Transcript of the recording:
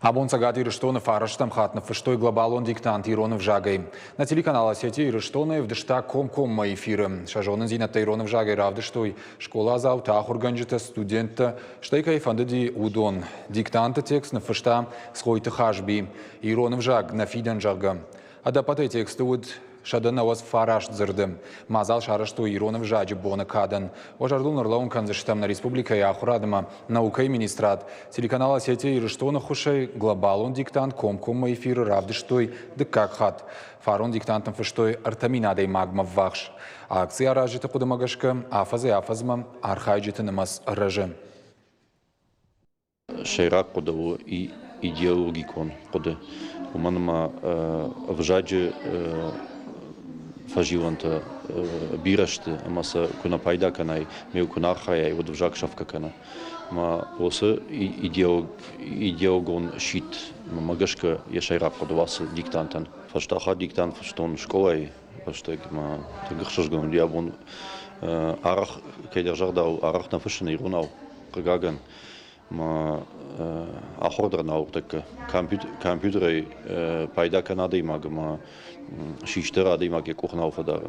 Абон Цӕгат Ирыстоны фарӕстӕм хатт ныффыстой глобалон диктант ирон ӕвзагӕй. Нӕ телеканал Осетия Ирыстоны ӕвдыста комкоммӕ эфиры. Сӕ зонындзинӕдтӕ ирон ӕвзагӕй равдыстой скъоладзаутӕ, ахуыргӕнджытӕ, студенттӕ, стӕй кӕй фӕндыди, уыдон. Диктанты текст ныффыста Цгъойты Хазби. Ирон ӕвзаг нӕ фидӕн, зӕгъгӕ. Ӕдӕппӕтӕй тексты уыд 199 дзырды. Мадзал сарӕзтой ирон ӕвзаджы боны кадӕн. Уӕ зӕрдыл ӕрлӕууын кӕндзыстӕм нӕ республикӕйы ахуырад ӕмӕ наукӕйы министрад телеканал Осетия Ирыстоны ххуысӕй глобалон диктант комкоммӕ эфиры равдыстой дыккаг хатт. Фарон диктант ныффыстой 3000 адӕймагмӕ ввахс. Акци аразджыты хъуыдымӕ гӕсгӕ афӕдзӕй-афӕдзмӕ архайджыты нымӕц рӕзы. Сӕйраг хъуыды у идеологикон хъуыды, уымӕн ӕмӕ ӕвзаджы фӕзилӕнтӕ бирӕ сты ӕмӕ сӕ куы нӕ пайда кӕнай, ме куы нӕ архайай, уӕд ӕвзаг сӕфгӕ кӕны. Ӕмӕ уыцы идеологон сидт мӕ гӕсгӕ йӕ сӕйраг хъуыды у ацы диктантӕн. Фӕстаг хатт диктант фыстон скъолайы рӕстӕг ма тынг ӕхсызгон уыди абон арӕх кӕйдӕр загъдау арӕх нӕ фыссын иронау, хъыгагӕн. Ма ахуыр дӕр нал тӕккӕ компьютерӕй пайда кӕн адӕймаг ӕмӕ систӕр адӕймаг йӕ къух нал фӕдары.